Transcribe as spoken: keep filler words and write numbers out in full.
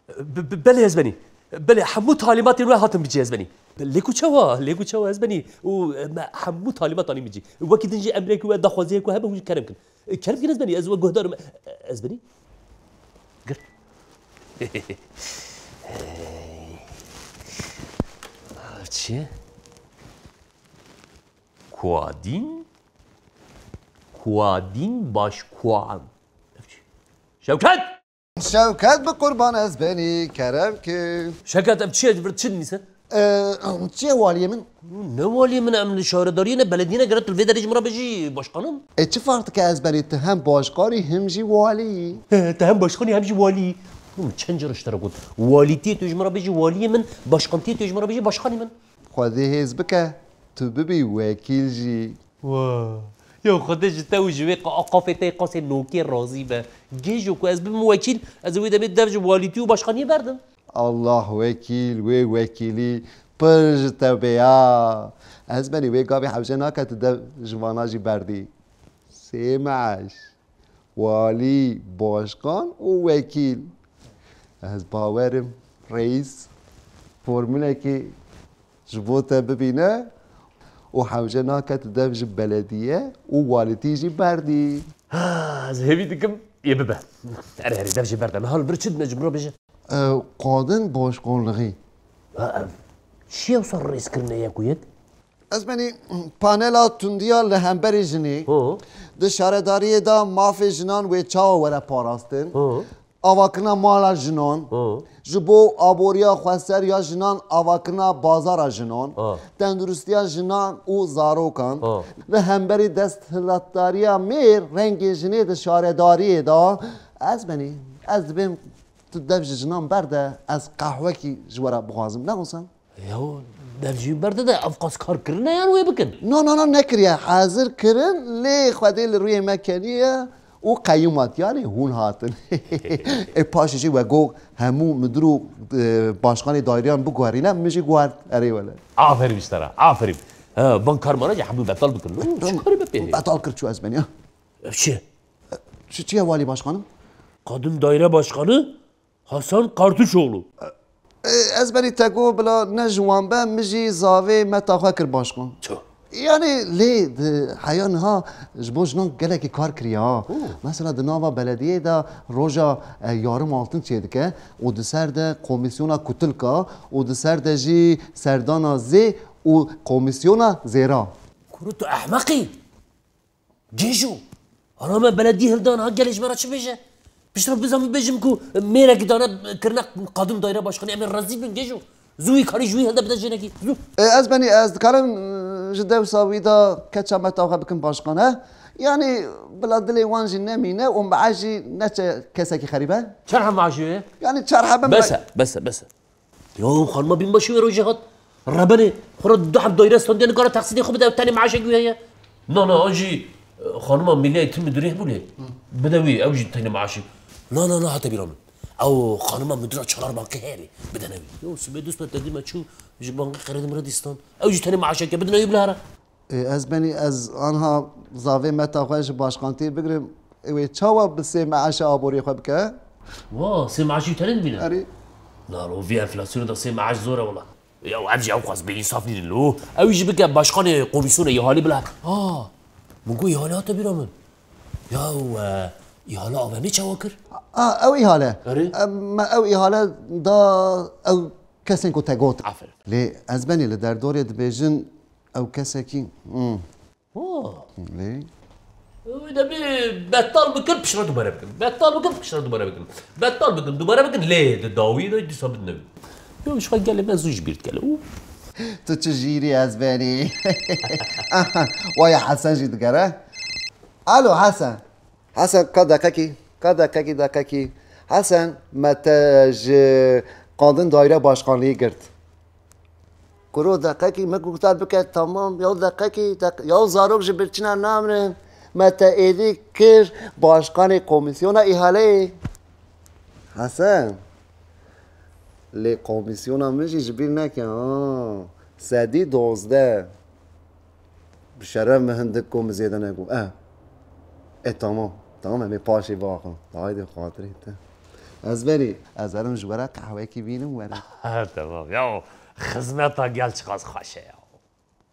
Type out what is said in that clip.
Be-, be-, belê Ezbenî. Belê, hemû talîmatên we hatin bicî Ezbenî. Lê ku çawa, lê ku çawa Ezbenî? Û, e, me hemû talîmat anî bicî. Wekî din jî emrê ku we daxwaziyê ku hebe hûn jî kerem kin. E, kerem kin Ezbenî, ez we guhdar im. E, Ezbenî? Gir. Çi? Kuadîn? Kuadîn başkuan. Şewket! Şewket bi qurban Ezbenî, kerem ki. Şewket, ev çi ye, vir çi dinîse? Ee, çi ye waliyê min? Ne waliyê min, em li şaredariyê ne belediyê ne, gere tu vê derê ji min re bêjî başqanim. E, çi farq dike Ezbenî, tu hem başqanî hem jî walî yî? Te hem başqanî hem jî walî yî. Hûn çend car ji te re got. Walîtiyê tu ji min re bêjî waliyê min, başqantiyê tu ji min re bêjî başqanî min. Xwedê hêz bike, tu bibî wekîl jî. Wa. Ya Xwedê ji te û ji wê qa-, qafê te yê qasê nokê razî be. Gêjo ku ez bibim wekîl, ez ê wê demê dev ji walîtî û başqaniyê berdim. Allah wekîl, wê wekîlî pir ji te bê ya. Ezbenî, wê gavê hewce nake tu dev ji vana jî berdî. Sê meş. Walî, başkan û wekîl. Ez bawer im, reîs, formulekê ji bo te bibîne û hewce nake tu dev ji belediye û walîtî jî berdî. Ha, ez hêvî dikim, yê bibe. Erê, erê, dev jê berde. Niha li vir çi dine ji min re bêje? E, qadin başkanlixî. Ha, ev çi ye wisa rêzkirine yek û yek? Ezbenî, panela tundiya li hemberî jinê Ho. di şaredariyê de mafê jinan wê çawa were parastin? Ho. Avakirina mala jinan, Ho. ji bo aboriya xweser ya jinan, avakirina bazara jinan, Ha. tenduristiya jinan û zarokan, Ha. li hemberî desthilatdariya mêr rengê jinê di şaredariyê de. Ezbenî, ez dibêm tu dev ji jinan berde, ez qehwekî ji we re bixwazim, ne wisa? Ya, dev jî berde de ev qas kar kirine yan wê bikin? No, no, no, nekiriye. Hazir kirin, lê Xwedê li rûyê me keniye û qeyûm hat, yanî hûn hatin. Ê paşê jî we got hemû midir û, e, başkanê daireyan biguherîne, min jî guhert, erê wele. Aferîn ji te re, aferîn. Ha, van karmana jî hemû betal bikin. Çi karî be pê? Betal kir çû Ezbenî ya. Ev çi ye? Çi, çi ye walî başkanim? Kadın daire başkanı Hasan Kartuşoğlu. E, Ezbenî te got bila ne ji wan be, min jî zavê meta xwe kir başkan. Ço? Yanî lê di heya niha ji bo jinan gelekî kar kiriye ha. Oo. Mesela di nava belediyê de roja, e, yarim altın çêdike û di ser de komîsyona kutilka û di ser de jî serdana zê û komîsyona zêra. Kuro tu ehmeqî. Gêjo, ana me beledî hildan ha, gelê ji me re çi bêje? Piştre bizan bibêjim ku mêrekî dane kirine qadin daire başkanî, em ê rezîl bin Gêjo. Zû wî karî ji wî hilde bide jinekî. Zû. E, Ezbenî, ez dikarim, e, ji dewsa wî de keça me taxe bikim başkan, he? Yanî, bila dilê wan jî nemîne û meaj jî neçe kesekî xerîbe. Çend heb meajê ye? Yanî çar hebe me- Bes e, bes e, bes e. Ya xanima bînbaşî wê rojê hat. Rebenê, xwe re du heb daire standiye, nikare texsînê xwe bide, ew tenê meaşek wî heye. Na, na, an jî, e, xanima Mîleyê tim müdürê hebû lê. Bide wî, ew jî tenê meaşê. Na, na, na, hate bîra min. Ew xanima müdüra Çarbankê heye lê. Bidene wî. Yo, sibê dust me tedî me çû, ji bankê xerê min re dîstan. Ew jî tenê meaşeke, bidine wî bila here. Ê, ez benî, ez anha zavê meta xwe ji başkantiyê bigirim. Ê, wê çawa bi sê meaşa aboriyê xwe bike? Wa, sê meaşî tenê dibîne? Erê. Na, lo, vî enflasyonê de sê meaş zor e wela. Ya, ev jî ew qas bêînsaf nînin lo. Ew jî bike başkanê komîsyonê îhalê bila. Ha, min got îhale hate bîra min. Ya, e, îhale A V M'ê çawa kir? A, ew îhale. Erê. E, me ew îhale da ew kesên ku te got. Aferin. Lê ez benî li derdorê dibêjin ew kesekî, hmm. Oh. Lê? Wê dibê betal bikin, piştre dubare bikin. Betal bikin, piştre dubare bikin. Betal bikin, dubare bikin, lê di dawiyê de dîsa bidine wî. Yo, ji xwe gelê me zû ji bîr dikele. Û? Tu çi jîrî ez benî. Aha, waya Hesen jî digere. Alo, Hesen. Hesen, ka deqekî, ka deqekî, deqekî. Hesen, me te ji qandin daire başkanlî girt. Kuro deqekî, me guhdar bike, tamam, ya deqekî, deq-, ya zarok ji birçîna namrin. Me te êdî kir başkanê komîsyona îhaleyê. Hesen, lê komîsyona min jî ji bîr neke, ha. Sedî dozdeh. Bi şeref min hindik ku min zêde negot. Eh. E, tamam. Tamam, em ê paşê biaxivin. Haydi, xatirê te. Ez berî, ez herim ji we re qehwekî bînim were. Ha, tamam ya. Xizmeta gel çiqas xweş e ya.